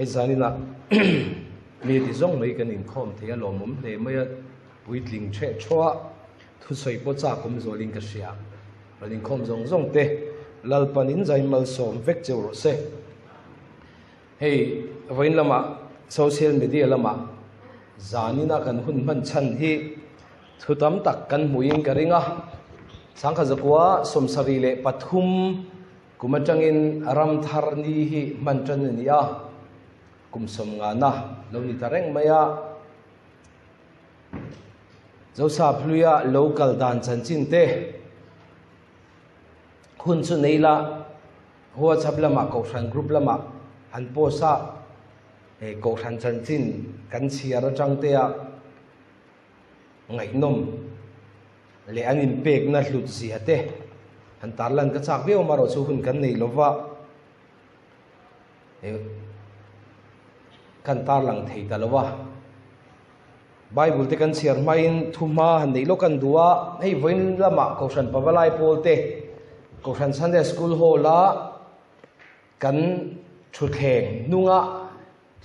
Hei zaninah mi ti zawng mai kan inkhawm thei a lawmawm hle mai a, puitling theh thuah thusawi pawh chak awm zualin ka hria. Rawn inkhawm zawng zawng te Lalpanin zai malsawm vek cheu rawh se. Hei vawiin lamah social media lamah zanina kan hun hman chhan hi thu tam tak kan hmuhin ka ring a, Sangkhat zakua 73 Kum atangin ram thar ni hi hman tan a ni a, kum sawmngana lo ni ta reng mai a. Zosa Phluia lo kal dan chanchin te hun chu nei la, WhatsApp lamah Kohhran group lamah han post a, hei Kohhran chanchin kan chhiar atang te a ngaihnawm leh an inpekna hlut zia te han tarlan ka chak viau amarawh chu hun kan nei lova kan tarlang thei ta lova Bible te kan chhiar hmain thu hma han neih lawk an duh a hei vawiin lamah Kohhran Pavalai pawl te Kohhran Sunday School Hall a kan thutthleng hnunga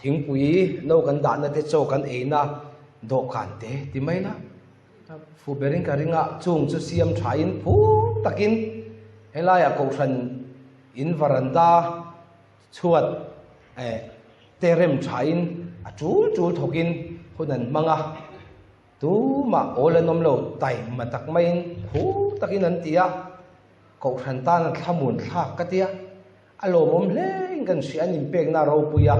Thingpui no kan dahna te chaw kan eina dawhkan te ti mai la. Fu berin ka ring a, chung chu siam thain phur takin helaiah kohhran in varanda chhuat eh te rem thain a tul tul thawkin hun an hmang a. Tumah awl an awm lo, taima tak maiin phur takin an ti a, kohhran tan a thlamun thlak ka tia. A lawmawm hlein kan hria an inpekna a ropui a,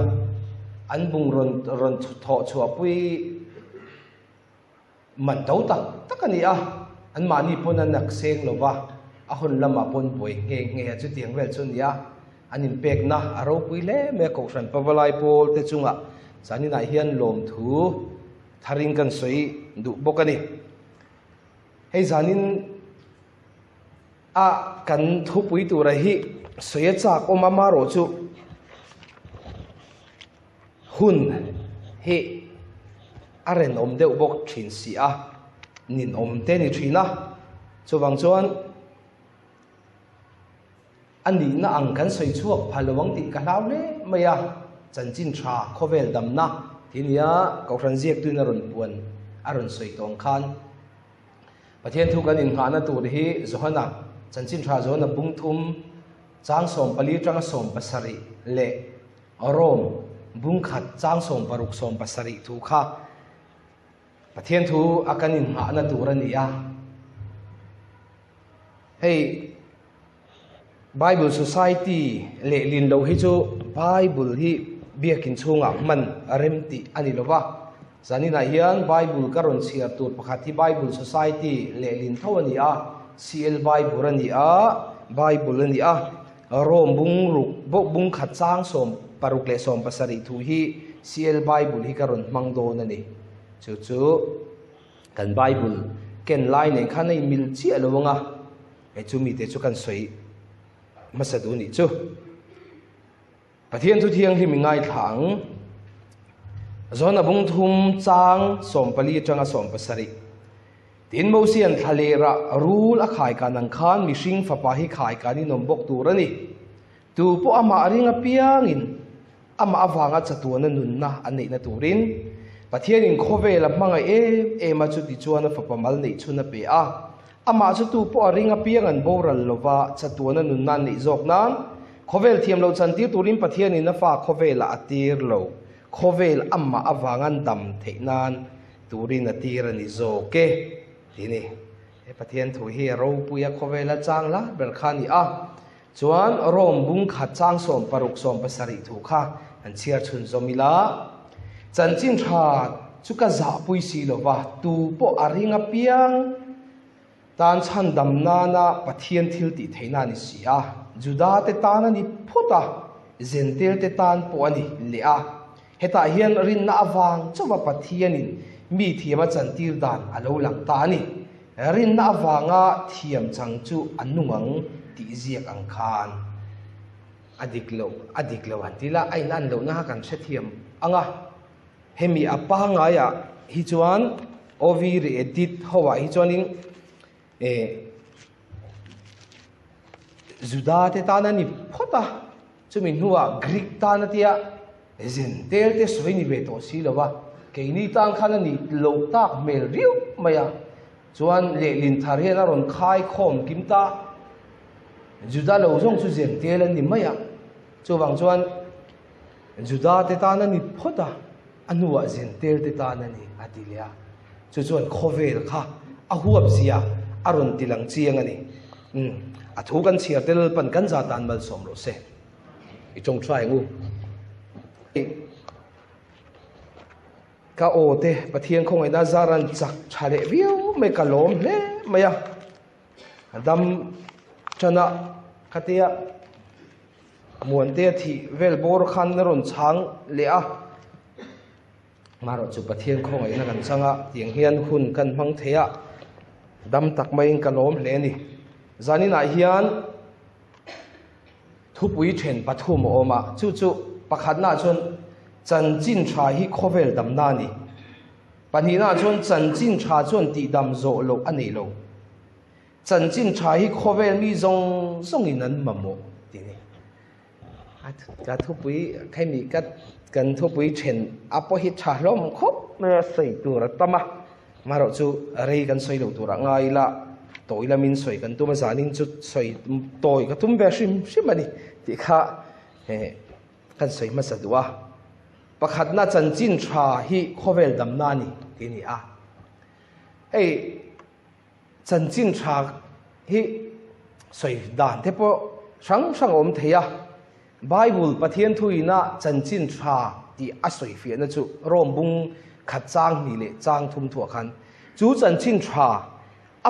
an bung rawn rawn thawh chhuahpui man to tak tak a ni a, anmahni pawn an ak seng lo va, a hun lamah pawn buai nghe nghe a chutiang vel chu a ni a, an inpekna a ropui hle mai a, Kohhran Pavalai pawl te chungah zaninah hian lawmthu tharin kan sawi duh bawk a ni. Hei zanin. A kan thupui tura hi sawi a chak awm a marawh chu hun hi a renawm deuh bawk thin si a ninawm te ni thin a chuvang chuan a nihna ang kan sawi chhuak phal lo ang tih ka hlau hle mai a chanchin tha khawvel damna tih nia kohhran ziaktuin a rawn puan a rawn sawi tawng khan. Pathian thu kan innghahna tur hi Johana, Chanchin Tha Johana bung thum, chang 14 tanga 70 leh Rom bung khat chang 16 70 thu kha Pathian thu a kan innghahna tur a ni a. Hei Bible Society lehlin loh hi chu Bible hi biakin chhungah hman a rem tih a ni lo va. Zaninah hian Bible ka rawn chhiar tur pakhat hi Bible Society lehlin tho a ni a, CL Bible a ni a, Bible a ni a. Rome bung ruk bung khat chang 16 leh 17 thu hi CL Bible hi ka rawn hmang dawn a ni. Chu chu kan Bible ken lai nen khan a inmil chiah lo ang a. Hei chu mite chu kan sawi hmasa duh nih chu. Pathian chu thianghlim i ngaithla ang. Johana bung thum chang 14 atanga 17. Tin Mosian thlalera rul a khai kan ang khan mihring fapa hi khai kan in awm bawk tur a ni. Tu pawh amah ring apiangin amah avanga chatuana nunna an neihna turin Pathianin khawvel a hmangaih em em a chuti chuan a fapa mal neih chhun a pe a. Amah chu tu pawh a ring apiang an boral lova chatuana nunna an neih zawk nan khawvel thiam loh chantir turin Pathianin a fa khawvelah a tir lo. Khawvel amah avanga an dam theih nan turin a tir a ni zawk e ti ni. He Pathian thu hi a ropui a khawvela chang lar ber kha a ni a. Chuan Rome bung khat chang 16 17 thu kha an chhiar chhun zawm ila. Chanchin tha chu ka zahpui si lova tu pawh a ring apiang tan chhan dam nana Pathian thil tih theihna a ni si a. Juda te tan a ni phawt a, Zentel te tan pawh a ni leh a. Hetah hian rinna avang chauha Pathianin mi thiam a chantir dan a lo lang ta a ni. Rinna avanga thiam chang chu a nung ang tih ziak ang khan a dik loh a dik lo han ti la, a in an lohna kha kan hrethiam ang a. Hemi a pangaiah hi chuan OV re-edit ho ah hi chuanin eh Juda te tan a ni phawt a, chumi hnuah Greek tan a tia. Zentel te sawi ni ve tawh si lo va, keini tan khan a nih loh tak hmel riau mai a. Chuan lehlin thar hian a rawn khai khawm kim ta. Juda lo zawng chu zentel an ni mai a. Chuvang chuan Juda te tan a ni phawt a, a hnuah zentel te tan a ni a ti leh a. Chu chuan khawvel kha a huap zia a rawn ti lang chiang a ni. Umm, a thu kan chhiar te Lalpan kan za tan malsawm rawh se. I tawngtai ang u. Ka aw te Pathian khawngaihna zaran chak tha leh viau mai ka lawm hle mai a. Dam tana khatia Muantea thih vel bawr khan a rawn chhang leh a. Marawh chu Pathian khawngaihna kan chang a, tiang hian hun kan hmang thei a, dam tak maiin ka lawm hle a ni. Zaninah hian thupui then pathum a awm a, chu chu pakhatnaah chuan chanchin tha hi khawvel damna a ni. Pahnihnaah chuan chanchin tha chuan tihdam zawh loh a nei lo. Chanchin tha hi khawvel mi zawng zawngin an mamawh tih a ni. Ka thupui khemi ka kan thupui then a pawh hi tha hlawm khawp mai a sawi tur a tam a, amaherawh chu rei kan sawi lo tur ah ngai ila tawi lamin sawi kan tum a zanin chu sawi tawi ka tum ve hrim hrim a ni tih kha kan sawi hmasa duh a, pakhatna chanchin tha hi khawvel damna a ni tih a ni a, hei. Chanchin tha hi sawi dan te pawh hrang hrang a awm thei a, Bible Pathian thuina chanchin tha tih a sawi fiahna chu Rome bung khat chang hnih leh chang thum thuah khan chu chanchin tha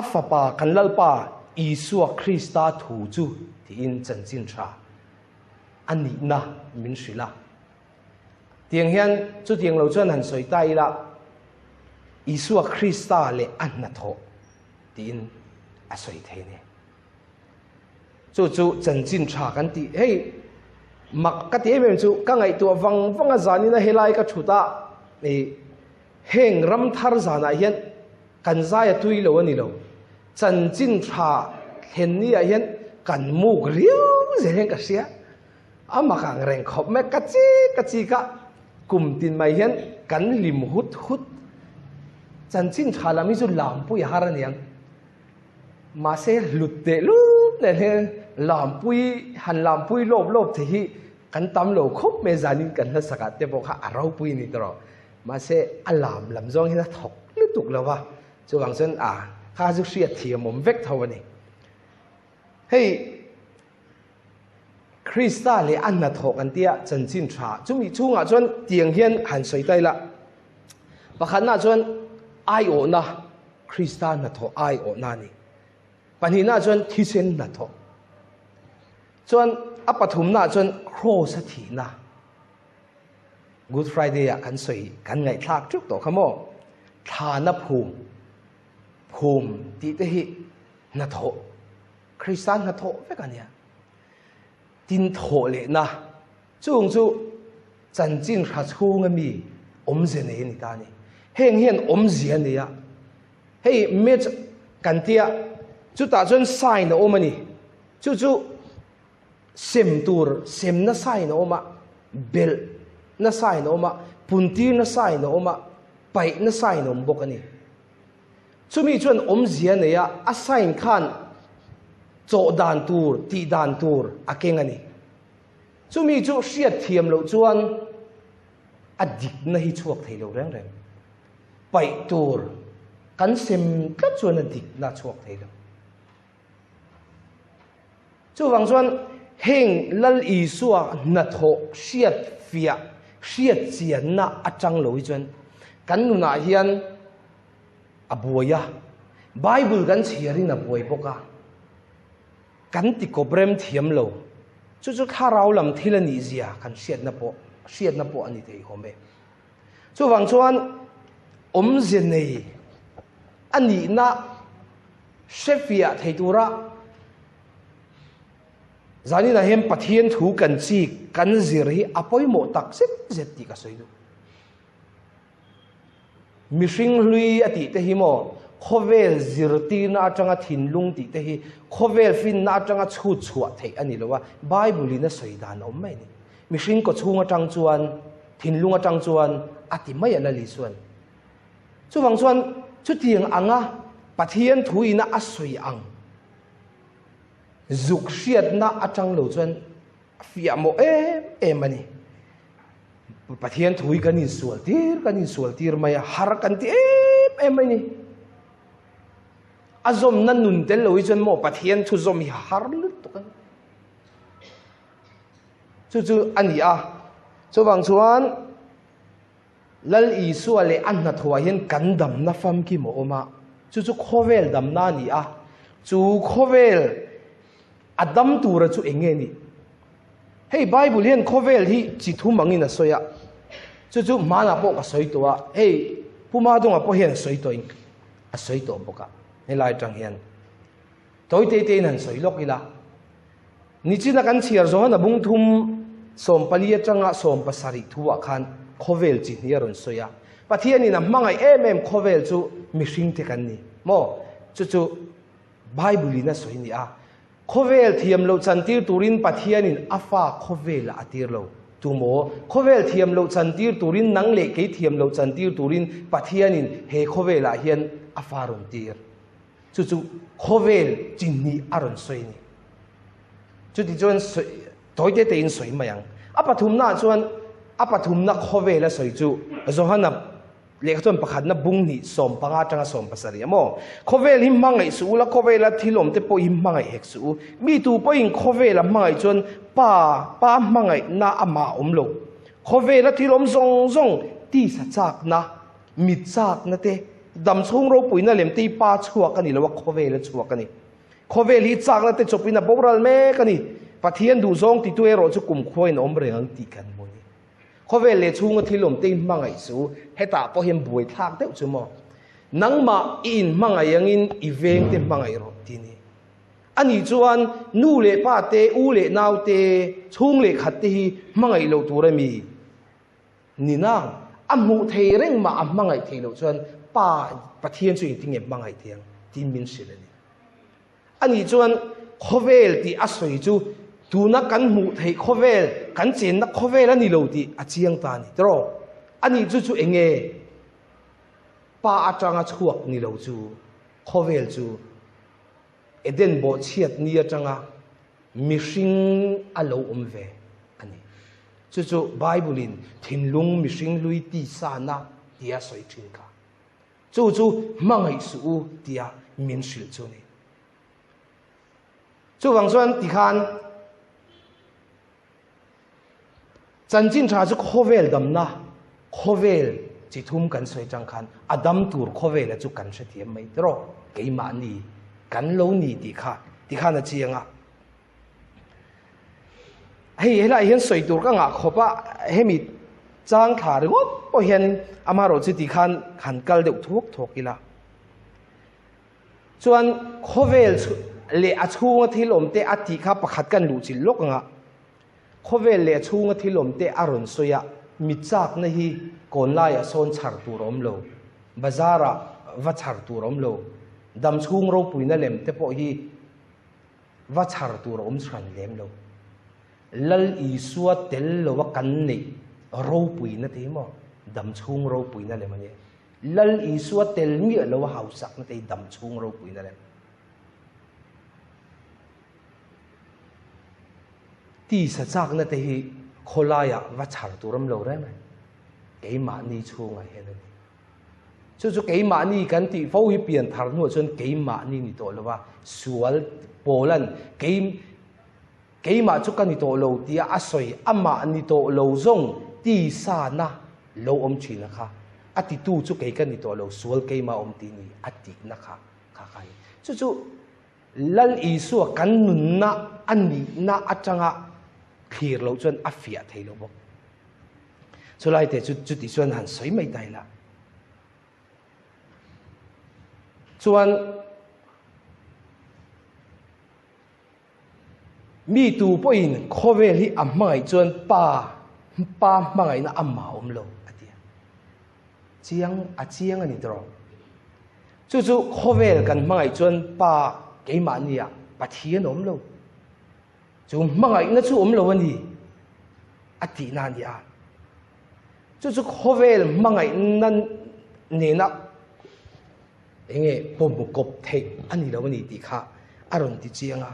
a fapa kan Lalpa Isua Krista thu chu tiin chanchin tha a nihna min hrilh a. Tiang hian chutiang lo chuan han sawi ta ila, Isua Krista leh a hnathawh tiin a sawi thei a ni. Chu chu chanchin tha kan tih. Hei mak ka ti em em chu ka ngaihtuah vang vang a zanin a helai ka thut a, heng ram thar zanah hian kan zai a tui lo a ni lo. Chanchin tha thlen ni ah hian kan muk riau zel hian ka hria. A mak ang reng khawp mai, ka chik ka chik a, kum tin mai hian kan hlim hut hut. Chanchin tha lam hi chu lampui a har a niang. Mahse hlut teh lut nen hian lampui han lampui lawp lawp thei hi kan tam lo khawp mai zanin kan hlasak ah te pawh kha a ropui a ni tawh. Mahse a lam lam zawng hian a thawk lutuk lo va, chuvang chuan a kha chu hriat thiam awm vek tho a ni. Hei. Krista leh a hnathawh kan tia chanchin tha chumi chhungah chuan tiang hian han sawi ta ila. Pakhatna chuan aiawhna Krista hnathawh aiawhna a ni. Pahnihna chuan thisen hnathawh. Chuan a pathumna chuan kraws a thihna. Good Friday ah kan sawi kan ngaihthlak ṭeuh tawh kha maw? Thlana phum, phum tih te hi hnathawh Krista hnathawh vek a nia. Tin thawh lehna chung chu chanchin hra chhunga mi awmze nei a ni ta a ni. Heng hian awmzia a nei a. Hei match kan tia chutah chuan sign a awm a ni. Chu chu sem tur semna sign a awm a, belhna sign a awm a, puntirna sign a awm a, paihna sign a awm bawk a ni. Chumi chuan awmzia nei a, a sign khan chawh dan tur, tih dan tur a keng a ni. Chumi chu hriat thiam loh chuan a dikna hi chhuak thei lo reng reng. Paih tur kan sem tlat chuan a dikna a chhuak thei lo. Chuvang chuan heng Lal Isua hnathawh hriat fiah, hriat chianna atang lo hi chuan kan nunah hian a buai a, Bible kan chhiarin a buai bawk a, kan ti kawp rem thiam lo. Chu chu thlarau lam thil a nih zia kan hriatna pawh hriatna pawh a ni thei awm e. Chuvang chuan awmze nei a nihna hrefiah thei tura zaninah hian Pathian thu kan chik kan zir hi a pawimawh tak zet zet tih ka sawi duh. Mihring hlui a tih te hi maw khawvel zirtirna atanga thinlung tih te hi khawvel finna atanga chhut chhuah theih a ni lo a, Bible in a sawi dan a awm mai a ni. Mihring kawchhung atang chuan. Thinlung atang chuan a ti mai a Lal Isuan. Chuvang chuan chutiang anga Pathian thu ina a sawi ang zuk hriatna atang lo chuan a fiah mawh em em a ni. Pathian thu hi kan insual tir kan insual tir mai a, har kan ti em em mai ni. A zawmna nun tel lo hi chuan maw Pathian thu zawm hi har lutuk a ni. Chu chu a ni a. Chuvang chuan Lal Isua leh a hnathawhah hian kan damna famkim a awm a, chu chu khawvel damna a ni a. Chu khawvel a dam tura chu eng nge ni? Hei Bible hian khawvel hi chi thum angin a sawi a, chu chu hmanah pawh ka sawi tawh a, hei Pu Madunga pawh hian a sawi tawh in a sawi tawh bawk a, helai atang hian tawi te te in han sawi lawk ila. Nichina kan chhiar zawhan a bung thum 14 atanga 17 thuah khan khawvel chi hnih a rawn sawi a. Pathianin a hmangaih em em khawvel chu mihring te kan ni maw? Chu chu Bible in a sawi ni a. Khawvel thiam loh chantir turin Pathianin a fa khawvelah a tir lo. Tumaw? Khawvel thiam loh chantir turin nang leh kei thiam loh chantir turin Pathianin he khawvelah hian a fa rawn tir. Chu chu khawvel chi hnih a rawn sawi a ni. Chuti chuan tawi te tein sawi mai ang. A pathumnaah chuan a pathumna khawvel a sawi chu Johana lehkha chuan pakhatna bung hnih 15 atanga 17 a maw? Khawvel hi hmangaih suh u la, khawvela thil awm te pawh hi hmangaih hek suh u. Mi tu pawhin khawvela hmangaih chuan pa pa hmangaihna amah a awm lo. Khawvela thil awm zawng zawng tisa chakna Mit chakna te, dam chhung ropuina lem te hi pa chhuak a ni lo a, khawvel a chhuak a ni. Khawvel hi chakna te chawpin a boral mek a ni. Pathian duhzawng titu erawh chu kumkhuain a awm reng ang tih kan hmu a ni. Khawvel leh chhunga thil awm te hi hmangaih chu hetah pawh hian buaithlak deuh chu maw? Nangmah i inhmangaih angin i veng te hmangaih rawh ti a ni. Ani chuan nu leh pa te, u leh nau te, chhung leh khat te hi hmangaih loh tur a mi? Nina, a hmuh thei reng mah a hmangaih theih loh chuan Pa Pathian chu engtin nge hmangaih thei ang tiin min hrilh a ni. Ani chuan khawvel tih a sawi chu tuna kan hmuh theih khawvel, kan chenna khawvel a ni lo tih a chiang ta a ni tiraw? Ani chu chu eng nge Pa atanga chhuak ni lo chu khawvel chu Eden bawhchhiat ni atanga mihring a lo awm ve a ni. Chu chu Bible-in thinlung mihring hlui tisana tia sawi thin kha. Chu chu hmangaih suh u tia min hrilh chu a ni. Chuvang chuan tikhan Chanchin tha chu khawvel damna, khawvel chi thum kan sawi chang khan a dam tur khawvela chu kan hrethiam mai tiraw? Keimahni kan lo ni tih kha tikhan a chiang a. Hei helaiah hian sawi tur ka ngah khawp a, hemi chang thla ringawt pawh hian amaherawh chu tikhan han kal deuh thuak thuak ila. Chuan khawvel leh a chhunga thil awm te a tih kha pakhat kan luhchilh lawk ang a. Khawvel leh a chhunga thil awm te a rawn sawi a, mi chakna hi kawnlaiah sawn chhar tur a awm lo, bazarah va chhar tur a awm lo, dam chhung ropuina lem te pawh hi va chhar tur a awm hran lem lo. Lal Isua tel lova kan neih ropuina te hi maw dam chhung ropuina lem a nia. Lal Isua tel miah lo a hausakna te hi dam chhung ropuina lem. Tisa chakna te hi khawlaiah va chhar tur awm lo reng reng. Keimahni chhungah hian a ni. Chu chu keimahni kan tih fo hi pian thar hnuah chuan keimahni ni tawh lo va, sual pawlan kei keimah chu ka ni tawh lo tia a sawi amah ni tawh lo zawng tisana lo awm thin a kha. A titu chu kei ka ni tawh lo, sual keimah awm tih ni a tihna kha kha kha ni. Chu chu Lal Isua kan nunna a nihna atanga thlir loh chuan a fiah thei lo bawk. Chulai te chu chuti chuan han sawi mai ta ila. Chuan mi tu pawhin khawvel hi a hmangaih chuan pa pa hmangaihna amah awm lo a ti a. Chiang a chiang a ni tawh. Chu chu khawvel kan hmangaih chuan Pa keimahnia Pathian awm lo. Chu hmangaihna chu awm lo a ni a tihna a ni a. Chu chu khawvel hmangaihna nena enge pawm kawp theih a ni lo a ni tih kha a rawn ti chiang a.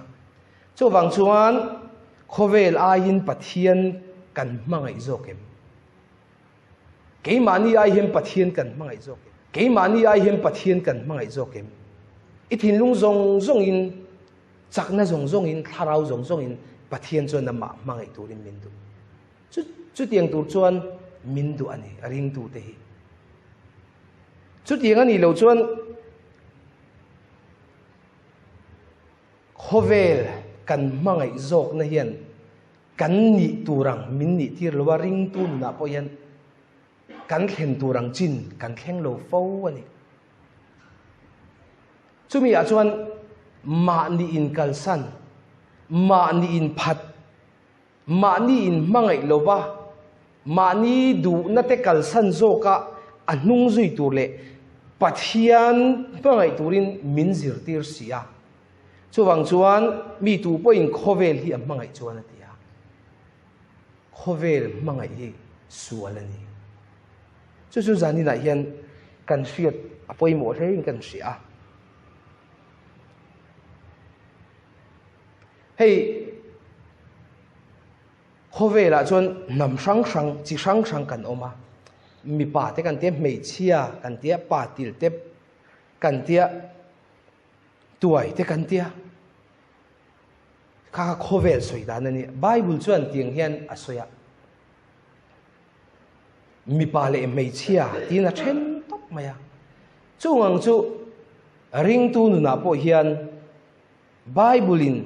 Chuvang chuan khawvel aiin Pathian kan hmangaih zawk em? Keimahni ai hian Pathian kan hmangaih zawk em? Keimahni ai hian Pathian kan hmangaih zawk em? I thinlung zawng zawngin, chakna zawng zawngin, thlarau zawng zawngin Pathian chuan amah hmangaih turin min duh. Chu chutiang tur chuan min duh a ni, a ringtute hi. Chutiang a nih loh chuan khawvel kan hmangaih zawkna hian kan nih tur ang min nih tir lo a, ringtu nunah pawh hian kan thlen tur ang chin kan thleng lo fo a ni. Chumi ah chuan mahni inkalsan, mahni inphat, mahni inhmangaih lova, mahni duhna te kalsan zawka a hnung zui tur leh Pathian hmangaih turin min zirtir si a. Chuvang chuan mi tu pawhin khawvel hi a hmangaih chuan a ti a, khawvel hmangaih hi sual a ni. Chu chu zaninah hian kan hriat a pawimawh hlein kan hria a. Hei khawvelah chuan hnam hrang hrang, chi hrang hrang kan awm a. Mipa te kan tia, hmeichhia kan tia, pa til te kan tia, Tuai te kan tia. Kha kha khawvel sawi dan a ni. Bible chuan tiang hian a sawi a. Mipa leh hmeichhia tiin a then tawp mai a. Chung ang chu ringtu nunah pawh hian Bible in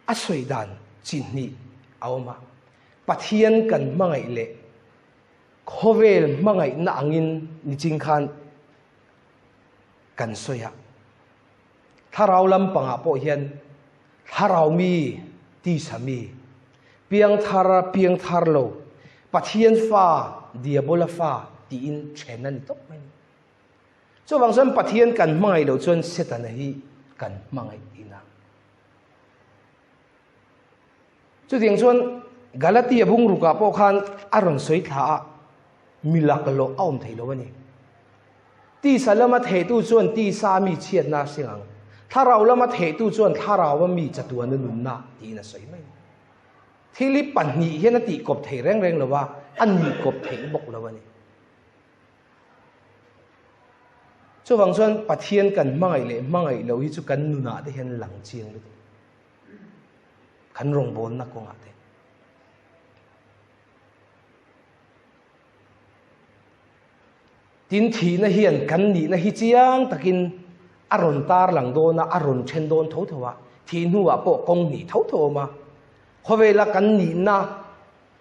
a sawi dan chi hnih a awm a. Pathian kan hmangaih leh khawvel hmangaihna angin niching khan kan sawi a. Thlarau lampangah pawh hian thlarau mi, tisa mi, piangthar, piangthar lo, Pathian fa, Diabola fa tiin then a ni tawp mai. Chuvang chuan Pathian kan hmangaih loh chuan Setana hi kan hmangaih tihna. Chutiang chuan Galatia bungrukah pawh khan a rawn sawi thla a, mi laklawh a awm thei lo a ni. Tisa lama thehtu chuan tisa mi chhiatna a hring ang, thlarau lama thehtu chuan thlaraua mi chatuana nunna tiin a sawi mai. Thil hi pahnih hian a tihkawp thei reng reng lo a, a nihkawp theih bawk lo a ni. Chuvang chuan Pathian kan hmangaih leh hmangaih loh hi chu kan nunah te hian lang chiang lutuk. Kan rawngbawlna kawngah te. Tin thihna hian kan nihna hi chiang takin a rawn tarlang dawn a, a rawn then dawn tho tho a, thih hnuah pawh kawng hnih tho tho a awm a. Khawvela kan nihna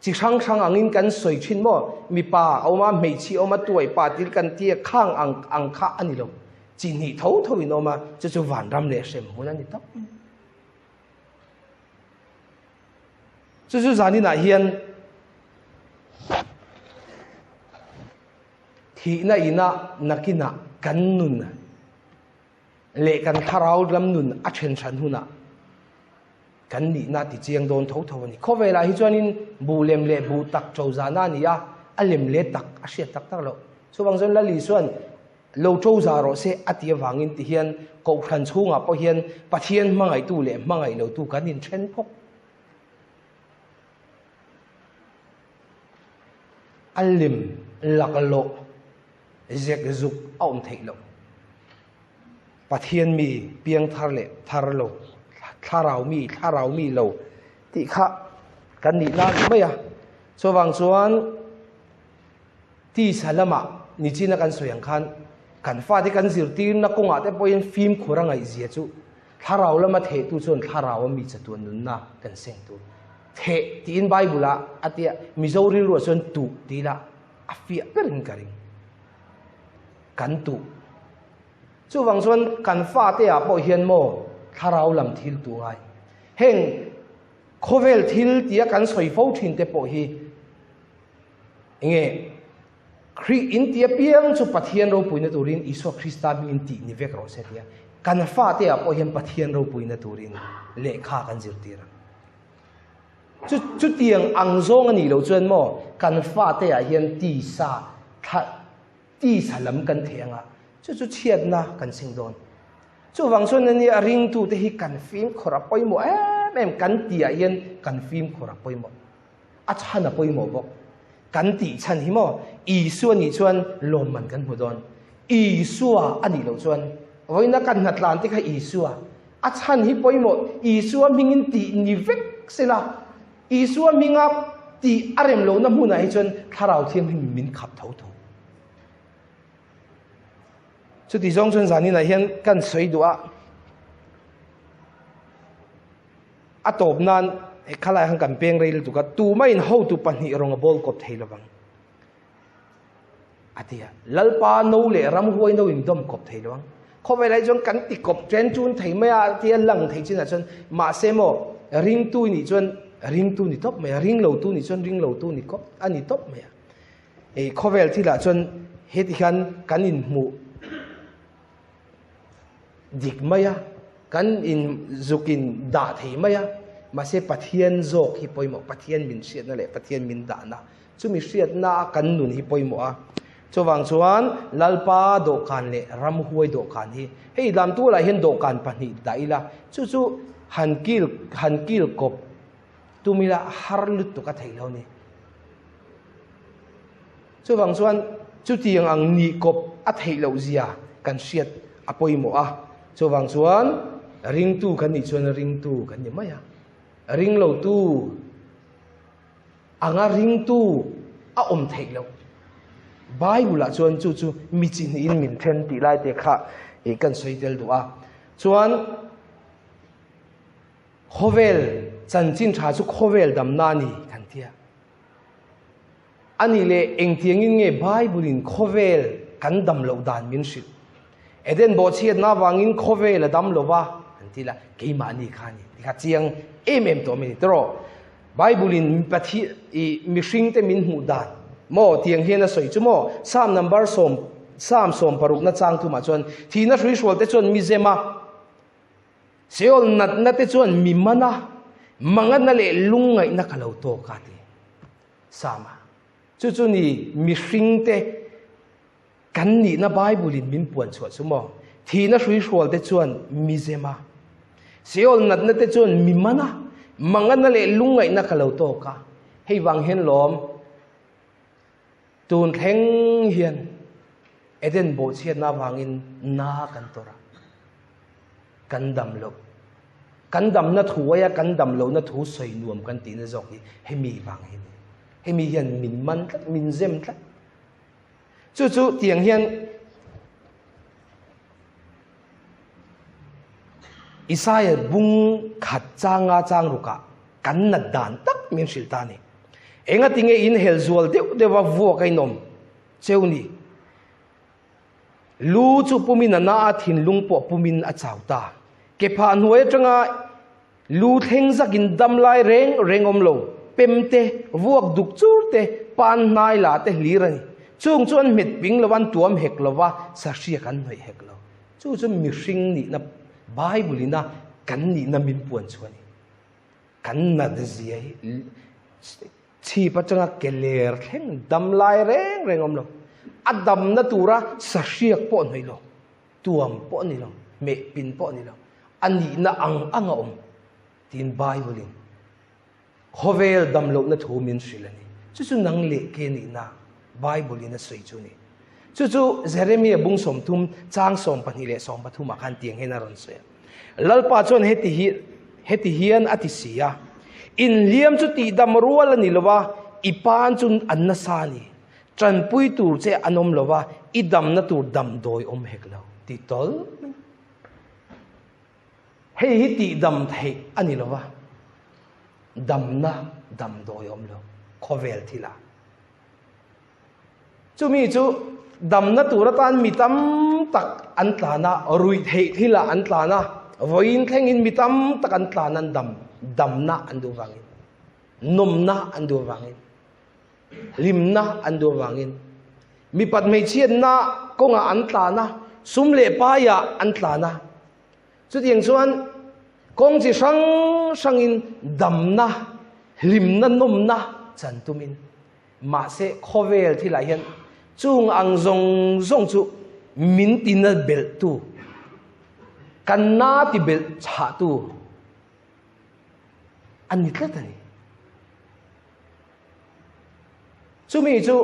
chi hrang hrang angin kan sawi thin maw? Mipa a awm a, hmeichhia a awm a, tuai pa til kan tia khang ang ang kha a ni lo. Chi hnih tho tho in a awm a, chu chu vanram leh hremhmun a ni tawp mai. Chu chu zaninah hian thihna ina nakinah kan nun leh kan thlarau lam nun a then hran hunah kan nihna ti chiang dawn tho tho a ni. Khawvelah hi chuanin buh lem leh buh tak to zahna a ni a, a lem leh tak a hriat tak tak loh. Chuvang chuan Lali chuan Lo to za rawh se a ti avangin ti hian Kohhran chhungah pawh hian Pathian hmangaihtu leh hmangaih lotu kan inthen phawk. A lem laklawh zek zuk a awm theih loh. Pathian mi piangthar leh thar lo, thlarau mi thlarau mi lo tih kha kan nih nan mai a. Chuvang chuan Tisa lamah nichina kan sawi ang khan kan fate kan zirtirna kawngah te pawhin fimkhur a ngaihzia chu thlarau lama thehtu chuan thlarau a mi chatuan nunna kan seng tur. Theh tiin Bible ah a tia Mizo rilruah chuan tuh ti ila a fiah berin ka ring. Kan tuh. Chuvang chuan kan fate ah pawh hian maw thlarau lam thil tuh ngai. Heng khawvel thil tia kan sawi fo thin te pawh hi Enge Khrih in ti apiang chu Pathian ropuina turin Isua Krista hmingin tih ni vek rawh se tia kan fate ah pawh hian Pathian ropuina turin lehkha kan zirtir a. Chu chutiang ang zawng a nih loh chuan maw kan fate ah hian tisa thla tisa lam kan theh anga chu chu chhiatna kan seng dawn. Chuvang chuan ania ringtute hi kan fimkhawr a pawimawh em em kan tih ah hian kan fimkhawr a pawimawh. A chhan a pawimawh bawk. Kan tih chhan hi maw Isua nih chuan lawmman kan hmu dawn. Isua a nih loh chuan vawiina kan hnatlan te kha Isua a chhan hi pawimawh. Isua hmingin tih ni vek sela Isua hminga tih a rem lohna hmunah hi chuan Thlarau Thianghlim min khap tho tho. Chuti zawng chuan zaninah hian kan sawi duh a. A tawp nan he khalai han kan peng rei lutuk a, tumahin hotu pahnih rawng a bawl kawp thei lovang a ti a. Lalpa no leh ramhuai no in dawm kawp thei lovang. Khawvel ah chuan kan ti kawp chen chun thei mai a tia lang thei chinah chuan mahse maw ringtu nih chuan ringtu ni tawp mai a, ring lotu nih chuan ring lotu ni kawp a ni tawp mai a. Khawvel thilah chuan heti hian kan inhmuh. Dik mai a, kan in zuk in dah thei mai a, mahse Pathian zawk hi pawimawh, Pathian min hriatna leh Pathian min dahna, chumi hriatna a kan nun hi pawimawh a. Chuvang chuan Lalpa dawhkan leh ramhuai dawhkan hi, hei lamtualah hian dawhkan pahnih dah ila, chu chu han kil han kil kawp tum ila har lutuk a theih lo ni. Chuvang chuan chutiang ang nih kawp a theih loh zia kan hriat a pawimawh a. Chuvang chuan ringtu kan nih chuan ringtu kan ni mai a. Ringlotu anga ringtu a awm theih loh. Bible ah chuan chu chu mi chi hnihin min then tih lai te kha kan sawi tel duh a. Chuan khawvel chanchin tha chu khawvel damna a ni kan tia. A nih leh engtiangin nge Bible-in khawvel kan dam loh dan min hrilh? Eden bawhchhiatna avangin khawvel a dam lo va, an ti la, keimahni kha a ni. Ti kha chiang em em tawh a ni tawh. Bible-in Pathian i mihringte min hmuh dan maw tiang hian a sawi chu maw? Psalm number sawm Psalm sawmparukna chang thumah chuan thihna hruihrualte chuan mi zem a, Seol natna te chuan mi man a, mangatna leh lungngaihna ka lo tawk a ti. Sama. Chu chu ni mihringte kan nihna Bible in min puan chhuah chu maw? Thihna hruihrual te chuan mi zem a, Seol natna te chuan mi man a, mangatna leh lungngaihna ka lo tawk a. Hei vang hian lawm tun thleng hian Eden bawhchhiatna avangin na kan tawrh a. Kan dam loh. Kan damna thu aia kan dam lohna thu sawi nuam kan tihna zawk hi hemi vang hi a ni. Hemi hian min man tlat, min zem tlat. Chu chu tiang hian Isaiah bung khat changa chang rukah kan nat dan tak min hrilh ta a ni. Engatinge inhel zual deuh deuha vuak a inawm cheu ni? Lu chu pumin a na a, thinlung pawh pumin a chau ta. Ke phah hnuai atanga lu thleng zakin dam lai reng reng awm lo, pem te, vuak duk chur te, pan hnai la te hlir a ni. Chung chu an hmet ping lo va, an tuam hek lo va, sahriak an hnawih hek lo. Chu chu mihring nihna, Bible ina kan nihna min puan chu a ni. Kan nat zia hi chhip atanga ke ler thleng dam lai reng reng awm lo. A damna tura sahriak pawh hnawih lo, tuam pawh ni lo, mehpin pawh ni lo, a nihna ang ang a awm tiin Bible in khawvel dam lohna thu min hrilh a ni. Chu chu nang leh ke nihna Bible in a sawi chu a ni. Chu chu Jeremia bung 30 chang 12 leh 13 ah khan tiang hian a rawn sawi a. Lalpa chuan heti hi heti hian a ti si a, Inhliam chu tihdam rual a ni lo va, i pan chu an nasa a ni. Tanpui tur che an awm lo va, i damna tur damdawi awm hek lo, ti tawlh mai. Hei hi tihdam theih a ni lo va, damna damdawi awm lo, khawvel thilah. Chumi chu damna tur atan mi tam tak an tlan a, ruih theih thilah an tlan a, vawiin thlengin mi tam tak an tlan an dam, damna an duh vangin, nawmna an duh vangin, hlimna an duh vangin, mipat hmeichhiatna kawngah an tlan a, sum leh paiah an tlan a. Chutiang chuan kawng chi hrang hrangin damna, Hlimna nawmna chan tumin. Mahse khawvel thilah hian chung ang zawng zawng chu min tina belhtu, kan na ti belh chhahtu a ni tlat a ni. Chumi chu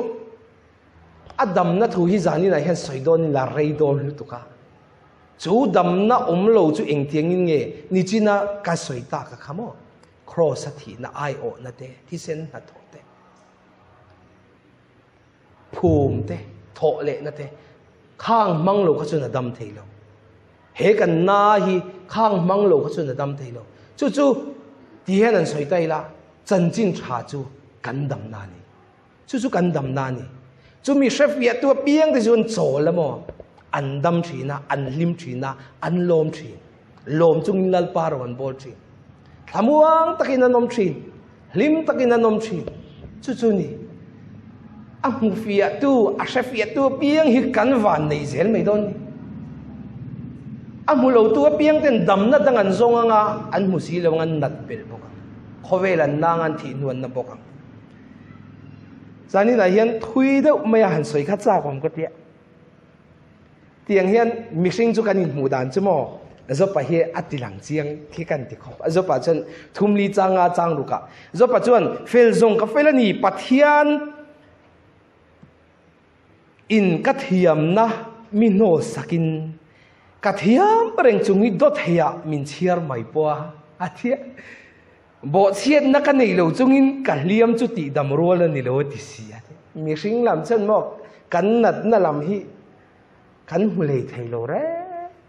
a damna thu hi zaninah hian sawi dawnin la rei dawn lutuk a. Chu damna awm lo chu engtiangin nge nichina ka sawi tak a kha maw? Kraws a thihna aiawhna te, thisen hnathawh te, phum te, thawh lehna te, khang hmang lo kha chuan a dam thei lo. He kan na hi khang hmang lo kha chuan a dam thei lo. Chu chu ti hian an sawi ta ila, chanchin tha chu kan damna a ni. Chu chu kan damna a ni. Chumi hrefiahtu apiang te chu an chawl a maw? An dam thin a, an hlim thin a, an lawm thin. Lawm chungin Lalpa ro an bawl thin. Thlamuang takin an awm thin. Hlim takin an awm thin. Chu chu ni. A hmufiahtu, a hrefiahtu apiang hi kan van nei zel mai dawn ni. A hmu lotu apiang ten damna dang an zawng anga an hmu si lo ang, an nat belh bawk ang. Khawvel an nang an thih hnuan na bawk ang. Zaninah hian thui deuh mai a han sawi kha chak awm ka tia. Tiang hian mihring chu kan inhmuh dan chu maw Zopa hi a ti lang chiang khi kan ti khawp. Zopa chuan thumli changa chang rukah Zopa chuan fel zawng ka fel a ni Pathian in ka thiamna mi hnawl sakin ka thiam reng chung hi dawt heiah min chhiar mai pawh a a tia. Bawhchhiatna ka nei lo chungin ka hliam chu tihdam rual a ni lo a ti si a. Mihring lam chuan maw kan natna lam hi kan hmu lei thei lo reng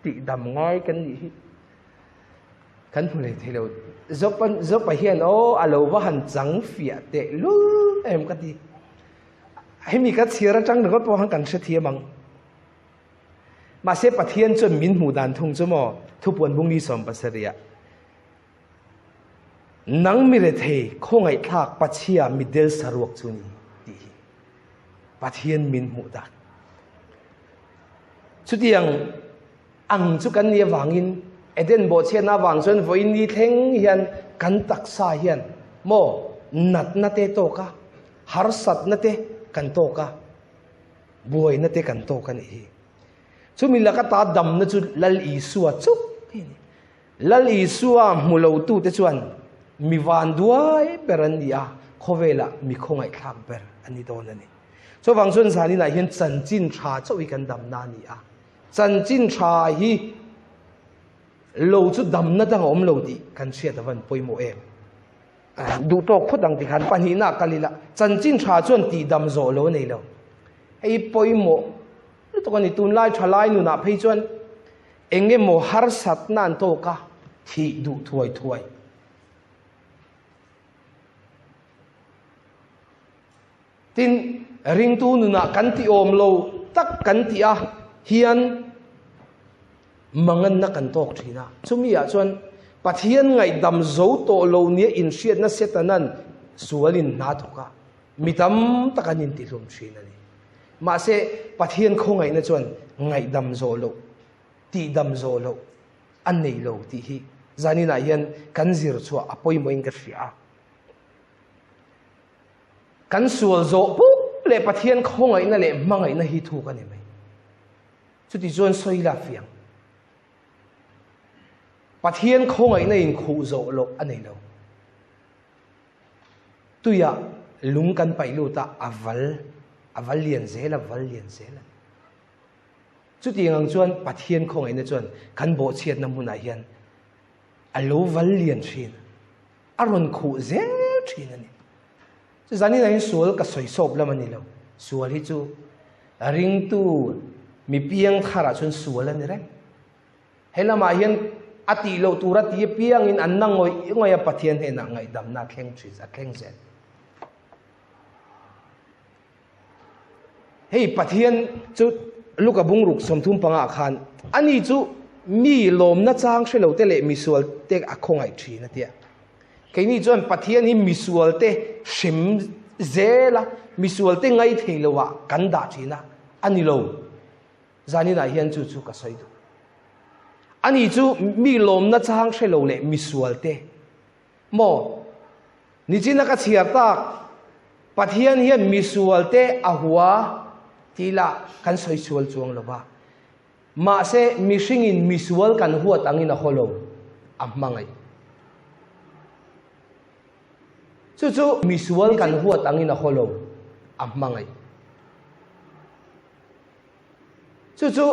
tihdam ngai kan nih hi kan hmu lei thei lo. Zopa Zopa hian aw a lo va han chang fiah teh lul em ka ti. Hemi ka chhiar atang ringawt pawh khan kan hrethiam ang. Mahse Pathian chuan min hmuh dan thung chu maw thupuan bung ni 70 ah Nang mi rethei khawngaihthlak Pachhia mitdel saruak chu ni tih hi Pathian min hmuh dan. Chutiang ang chu kan nih avangin Eden bawhchhiatna avang chuan vawiin ni thleng hian kan taksa hian maw natna te tawk a, harsatna te kan tawk a, buaina te kan tawk a nih hi. Chumi laka ta damna chu Lal Isua chauh hi a ni. Lal Isua hmu lotute chuan mi vanduai ber an ni a, khawvelah mi khawngaihthlak ber an ni dawn a ni. Chuvang chuan zaninah hian chanchin tha chauh hi kan damna a ni a, chanchin tha hi lo chu damna dang a awm lo tih kan hriat a van pawimawh em. Duh tawk phawt ang tikhan pahnihna a kal ila, chanchin tha chuan tihdam zawh lo a nei lo. Hei pawimawh lutuk a ni, tunlai thalai nunah phei chuan Eng emaw harsatna an tawk a, thih duh thuai thuai. Tin, ringtu nunah kan ti awm lo tak kan tih a hian manganna kan tawk thin a. Chumi ah chuan Pathian ngaihdam zo tawh lo nia inhriatna Setanan sualin hna thawk a, mi tam tak an intihlum thin a ni. Mahse, Pathian khawngaihna chuan ngaihdam zawh loh, tihdam zawh loh a nei lo tih hi zaninah hian kan zir chhuah a pawimawhin ka hria a. Kan sual zawh puk leh Pathian khawngaihna leh hmangaihna hi thuk a ni mai. Chuti chuan sawi la fiang. Pathian khawngaihna in khuh zawh loh a nei lo. Tuiah lung kan paih lut a, a val, a val lian zel, a val lian zel a ni. Chutiang ang chuan Pathian khawngaihna chuan kan bawhchhiatna hmunah hian a lo val lian thin a, a rawn khuh zel thin a ni. Chu zanin ah hian sual ka sawi sawp lam a ni lo. Sual hi chu ringtu mi piang tharah chuan sual a ni reng. He lamah hian a tih loh tur a ti apiangin an na ngawih ngawih a Pathian hnenah ngaihdamna a thleng thin, a thleng zel. Hei Pathian chu Luka bungruk 35 ah khan ani chu mi lawmna chang hre lo te leh misual te a khawngaih thin a tia. Keini chuan Pathian hi misual te hrem zel a, misual te ngai thei lo ah kan dah thin a, a ni lo. Zaninah hian chu chu ka sawi duh. Ani chu mi lawmna chang hre lo leh misual te maw? Nichina ka chhiar tak, Pathian hian misualte a hua tih lah kan sawi sual chuang lo va. Mahse, mihringin misual kan huat angin a haw lo, a hmangaih. Chu chu misual kan huat angin a haw lo, a hmangaih. Chu chu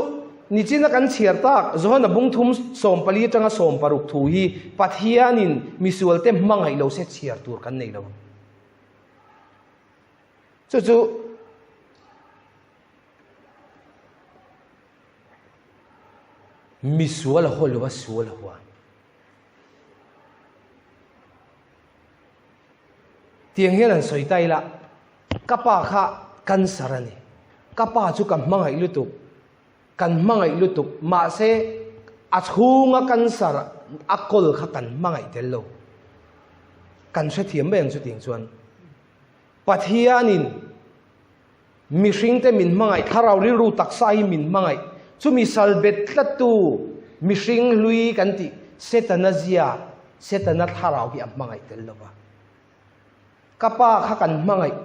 nichina kan chhiar tak Johana bung thum 14 atanga 16 thu hi Pathianin misualte hmangaih lo se chhiar tur kan nei lo. Chu chu misual a haw lo a, sual a hua. Tiang hian an sawi ta ila, ka pa kha cancer a ni. Ka pa chu ka hmangaih lutuk, kan hmangaih lutuk, mahse a chhunga cancer a kawl kha kan hmangaih tel lo. Kan hrethiam mai ang chu tiang chuan. Pathianin mihringte min hmangaih, thlarau rilru taksa hi min hmangaih. Chumi sal bet tlattu mihring hlui kan tih Setana zia, Setana thlarau hi a hmangaih tel lo va. Ka pa kha kan hmangaih,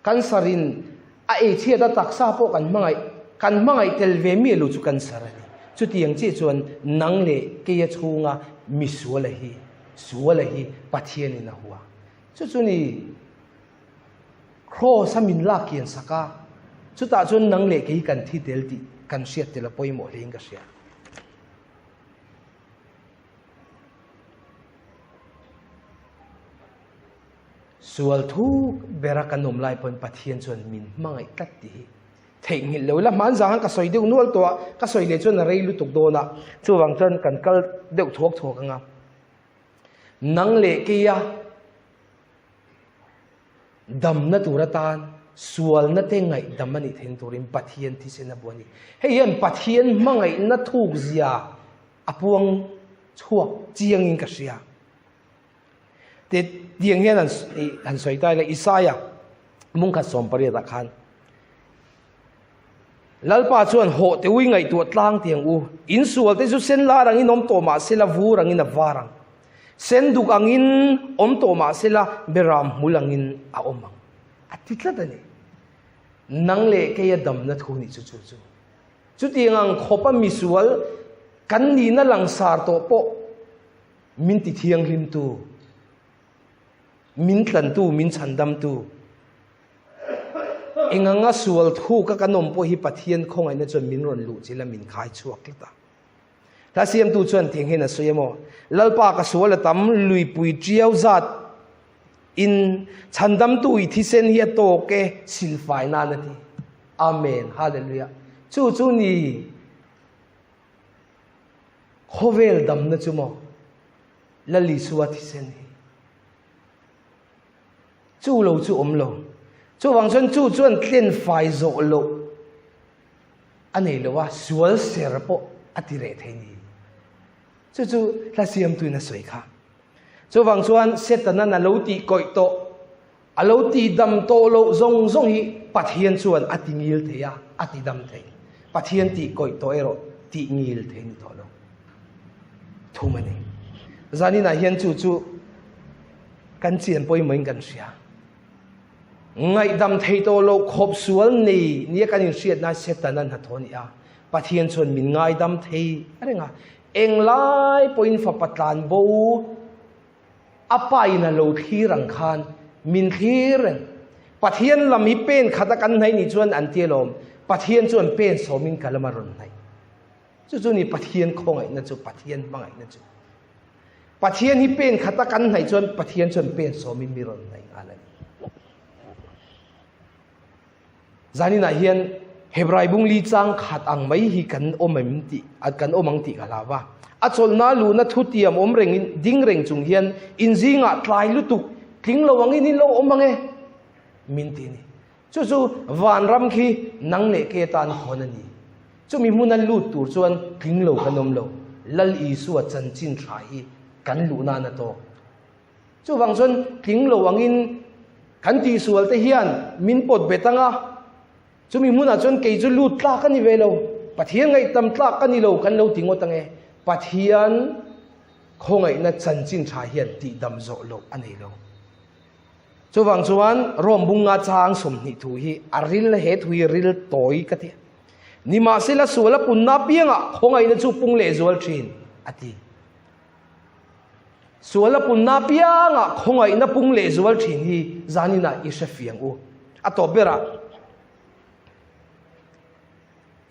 cancer in a ei chhiat a taksa pawh kan hmangaih, kan hmangaih tel ve miah lo chu cancer a ni. Chutiang chiah chuan nang leh keia chhunga misuala hi, suala hi Pathianin a hua. Chu chu ni. Kraws a min lak kian sak a, chutah chuan nang leh kei kan thi tel tih kan hriat tel a pawimawh hlein ka hria. Sual thuk bera kan awm lai pawn Pathian chuan min hmangaih tlat tih hi theihnghilh lo ila, hmanzah khan ka sawi deuh nual tawh a, ka sawi leh chuan a rei lutuk dawn a, chuvang chuan kan kal deuh thuak thuak ang a. Nang leh keia Damna tur atan sualna te ngaihdam a nih theihna turin Pathian thisen a bu a ni. Hei hian Pathian hmangaihna thukzia a puang chhuak chiangin ka hria. Te tiang hian han sawi ta ila Isaia mungkhat 18 ah khan Lalpa chuan hawh te ui ngaihtuah tlang tiang u, in sual te chu sen lar angin awm tawh mah sela vur angin a var ang. Sen duk angin awm tawh mah sela beram hmul angin a awm ang. A ti tlat a ni. Nang leh keia damna thu nih chu chu chu. Chutiang ang khawpa misual kan nihna langsar tawh pawh min ti thianghlimtu, min tlantu, min chhandamtu, Enganga sual thuk a kan awm pawh hi Pathian khawngaihna chuan min rawn luh chilh a, min khai chhuak tlat a. Hla siamtu chuan tiang hian a sawi a maw, Lalpa ka sual a tam, luipui tiau zat in chhandamtu i thisen hi a tawk e, silfai nan a ti. Amen. Hallelujah. Chu chu ni khawvel damna chu maw, Lal Isua thisen hi. Chu lo chu awm lo. Chuvang chuan chu chuan tlen fai zawh loh a nei lo a, sual ser pawh a ti reh thei ni. Chu chu hla siamtuin a sawi kha. Chuvang chuan Setanan a lo tih kawih tawh, a lo tih dam tawh loh zawng zawng hi Pathian chuan a ti ngil thei a, a ti dam thei. Pathian tih kawih tawh erawh tih ngil thei ni tawh lo. Thum a ni. Zaninah hian chu chu Kan chian pawimawhin kan hria. Ngaihdam thei tawh loh khawp sual nei nia kan inhriat nan Setana hnathawh a ni a. Pathian chuan min ngaidam thei reng a. Englai pawhin fapa tlan bo a pain a lo thlir ang khan min thlir reng. Pathian lam hi pen khat a kan hnaih nih chuan an ti alawm. Pathian chuan pen sawmin ka lam a rawn hnaih. Chu chu ni Pathian khawngaihna chu, Pathian hmangaihna chu. Pathian hi pen khata kan hnaih chuan Pathian chuan pen sawmin mi rawn hnaih nghal a ni. Zaninah hian Hebrai bung li chang khat ang mai hi kan awm em tih kan awm ang tih ka hlau va. A chawlhna luhna thutiam awm rengin ding reng chung hian inzingah tlai lutuk tling lo angin in lo awm ang e min ti a ni. Chu chu vanram khi nang leh ke tan hawn a ni. Chumi hmuna lut tur chuan tling lo kan awm lo. Lal Isua chanchin tha hi kan luh nan a tawk. Chuvang chuan tling lo angin kan tihsual te hian min pawt bet ang a, chumi hmunah chuan kei chu lut tlak a ni ve lo, Pathian ngaihtam tlak ka ni lo kan lo ti ngawt ang e. Pathian khawngaihna chanchin tha hian tihdam zawh loh a nei lo. Chuvang chuan Rom bunga chang 20 thu hi a ril he thu hi ril tawi ka ti. Nimahsela sual a punna apiangah khawngaihna chu pung leh zual thin a ti. Sual a punna apiangah khawngaihna pung leh zual thin hi zaninah i hre fiang u. A tawp berah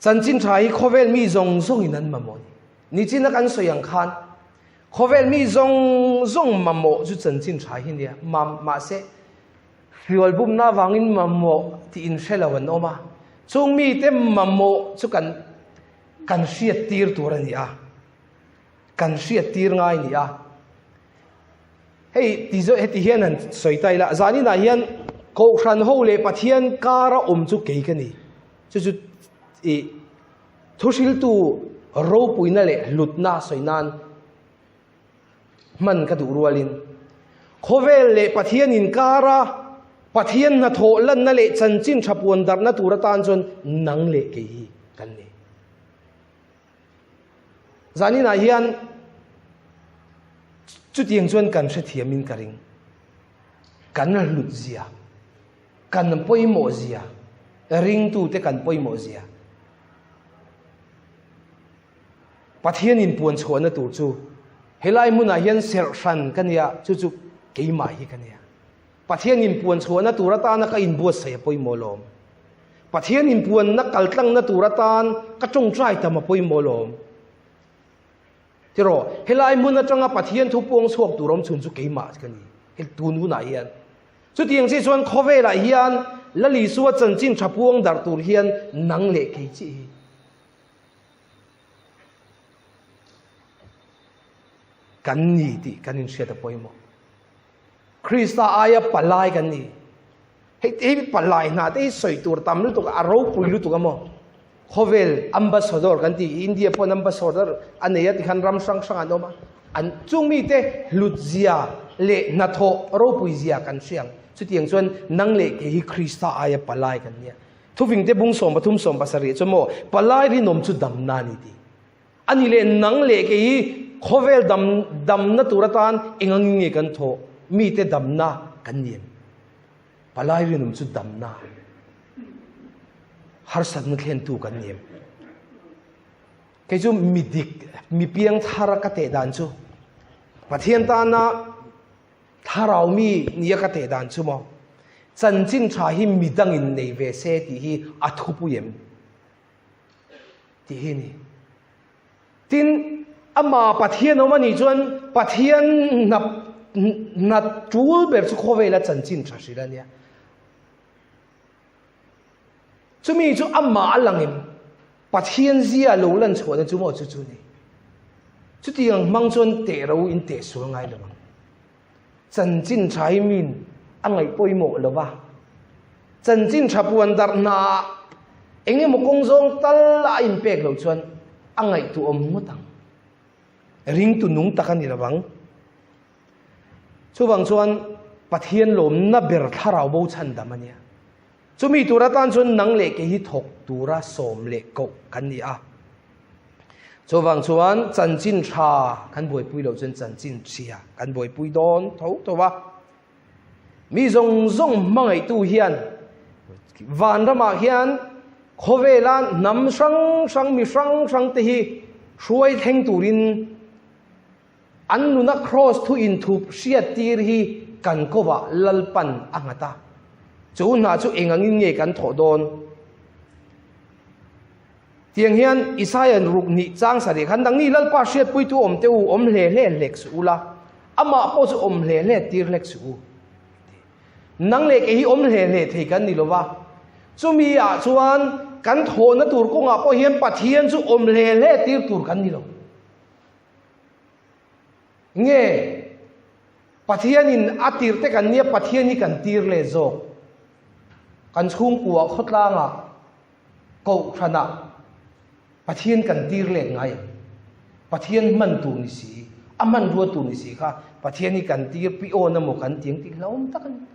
chanchin tha hi khawvel mi zawng zawngin an mamawh a ni. Nichina kan sawi ang khan khawvel mi zawng zawng mamawh chu chanchin tha hi nia. Mahse Hrial bumna avangin mamawh tih inhre lo an awm a, chung mite mamawh chu kan kan hriattir tur a ni a, kan hriattir ngai a ni a. Hei ti zawh heti hian han sawi ta ila, zaninah hian Kohhran ho leh Pathian kara awm chu kei ka ni. Chu chu ih thuhriltu ropuina leh hlutna sawi nan Hman ka duh rualin khawvel leh Pathian inkara Pathian hnathawh lanna leh chanchin tha puan darhna tur atan chuan nang leh kei hi kan ni. Zaninah hian chutiang chuan kan hrethiamin ka ring. Kan hlut zia, kan pawimawh zia, ringtute kan pawimawh zia. Pathian inpuan chhuahna tur chu helai hmunah hian serh hran ka nia, chu chu keimah hi ka nia. Pathian inpuan chhuahna tur atana ka inbuatsaih a pawimawh lawm. Pathian inpuanna kaltlangna tur atan ka tawngtai tam a pawimawh lawm. Tiraw, helai hmun atanga Pathian thu puang chhuak tur awm chhun chu keimah ka ni, he tun hunah hian. Chutiang chi chuan khawvelah hian Lal Isua chanchin tha puang darh tur hian nang leh kei chiah hi. Kan ni tih kan inhriat a pawimawh. Krista aia palai kan ni. Hei hei palai hna te hi sawi tur tam lutuk a ropui lutuk a maw. Khawvel ambassador kan ti India pawn ambassador a nei a tikhan ram hrang hrang an awm a. An chung mite hlut zia leh hnathawh ropui zia kan hria ang. Chutiang chuan nang leh kei hi Krista aia palai kan nia. Thuvingte bung 13 17 chuan maw palai rinawm chu damna a ni tih. A ni leh nang leh kei hi khawvel dam damna tur atan eng angin nge kan thawh mite damna kan ni em? Palai rinawm chu damna harsatna thlentu kan ni em? Kei chu mi dik mi piang thar ka teh dan chu Pathian tana Thlarau mi nia ka teh dan chu maw? Chanchin tha hi midangin nei ve se tih hi a thupui em? Tih hi a ni. Tin, ama Pathian awm a nih chuan Pathian hna hna tul ber chu khawvela chanchin tha hrilh a nia. Chumi chu amah a langin Pathian zia lo lan chhuahna chu maw chu chu ni. Chutiang hmang chuan teh ro in teh sual ngai lo ang. Chanchin tha hi min a ngaih pawimawh lo va. Chanchin tha puan darh hnaah eng emaw kawng zawng tal a inpek loh chuan a ngaihtuahawm ngawt ang. Ringtu nung tak a ni lo ang. Chuvang chuan Pathian lawmna ber thlarau bo chhandam a nia. Chumi tur atan chuan nang leh kei hi thawk tura sawm leh koh kan ni a. Chuvang chuan chanchin tha kan buaipui loh chuan chanchin chhia kan buaipui dawn tho tho a. Mi zawng zawng hmangaihtu hian vanramah hian khawvela hnam hrang hrang mi hrang hrang te hi hruai thleng turin An nuna kraws thu inthup hriattir hi kan kovah Lalpan a nghat a. Chu hna chu eng angin nge kan thawh dawn? Tiang hian Isaiah ruk hnih chang sarih khan nangni Lalpa hriatpuitu awm te u awm hle hle hlek suh ula, amah pawh chu awm hle hle tir hlek suh u. Nang leh kei hi awm hle hle thei kan ni lova, chumi ah chuan kan thawhna tur kawngah pawh hian Pathian chu awm hle hle tir tur kan ni lo. Nge Pathianin a tirte kan nia Pathian hi kan tir leh zawk. Kan chhungkua khawtlangah kohhranah Pathian kan tir let ngai ang. Pathian hman tur ni si, a hmanrua tur ni si kha Pathian hi kan tir pi awn emaw kan ti ang tih hlauhawm tak a ni.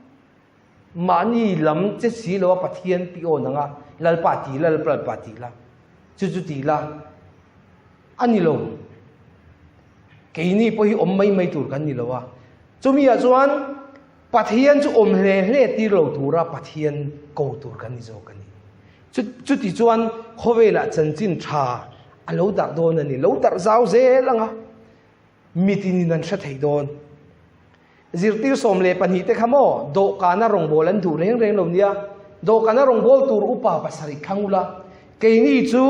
Mahni lam che si lo a Pathian pi awn anga Lalpa ti la, Lalpa ti la, chu chu ti la a ni lo. Keini pawh hi awm mai mai tur kan ni lo a. Chumi ah chuan. Pathian chu awm hle hle tir lo tura Pathian ko tur kan ni zawk a ni. Chuti chuan khawvelah chanchin tha a lo darh dawn a ni. Lo darh zau zel anga mitinin an hre thei dawn. Zirtir 12 te kha maw dawhkana rawngbâwl an duh reng reng lo nia. Dawhkana rawngbâwl tur upa pasarih thlang ula, keini chu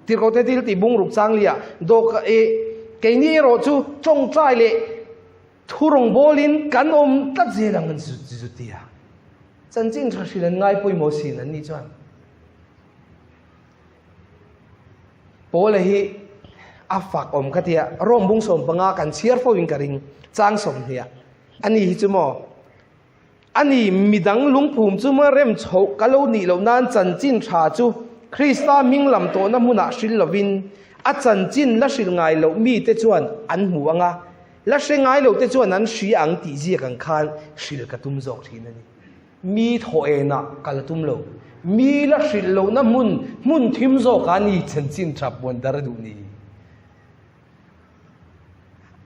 Tirhkohte thil tih bungruk chang liah dawhka e keini erawh chu tawngtai leh thu rawngbâwlin kan awm tlat zel ang an zu ti a. Chanchin tha hrilh an ngai pawimawh sin an nih chuan. Paula hi a fak awm ka tia, Rome bung 15 kan chhiar fo in ka ring, chang 20 ah. Ani hi chu maw? Ani midang lungphum chu maw rem chhoh ka lo nih loh nan chanchin tha chu Krista hming lam tawhna hmunah hril lovin a chanchin la hrilh ngai loh mite chuan an hmu ang a, la hre ngai loh te chuan an hria ang tih ziak ang khan hrilh ka tum zawk thin a ni. Mi thaw enah kal a tum lo. Mi la hrilh lohna hmun, hmun thim zawkah ni chanchin tha puan dar a duh ni.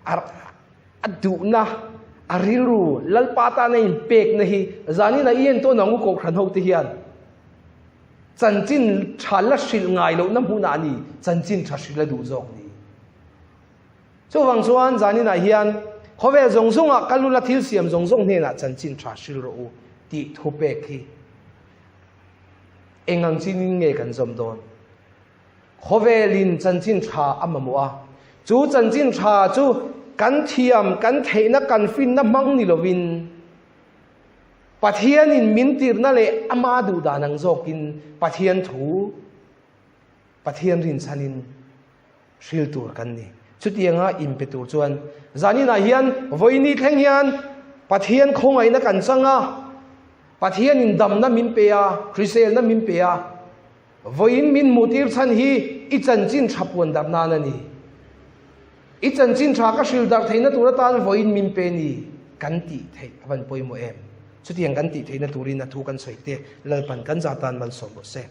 A, a duhna, a rilru, Lalpa tana inpekna hi zanin a i entawn ang u Kohhran hote hian chanchin tha la hrilh ngai lohna hmunah ni chanchin tha hrilh a duh zawk ni. Chuvang chuan zaninah hian khawvel zawng zawngah ka lula thil siam zawng zawng hnenah chanchin tha hril rawh u tih thupek hi eng ang chinin nge kan zawm dawn? Khawvelin chanchin tha a mamawh a, chu chanchin tha chu kan thiam, kan theihna, kan finna hmang ni lovin Pathianin min tirhna leh ama duhdan ang zawkin Pathian thu, Pathian rinchhanin hril tur kan ni. Chutianga inpe tur chuan zaninah hian vawiini thleng hian Pathian khawngaihna kan chang a, Pathianin damna min pe a, hriselna min pe a, vawiin min hmuhtir chhan hi i chanchin tha puan darh nan a ni. I chanchin tha ka hril darh theihna tur atan vawiin min pe ni kan tih theih a van pawimawh em? Chutiang kan tih theihna turin a thu kan sawi te Lalpan kan zah tan malsawm rawh se.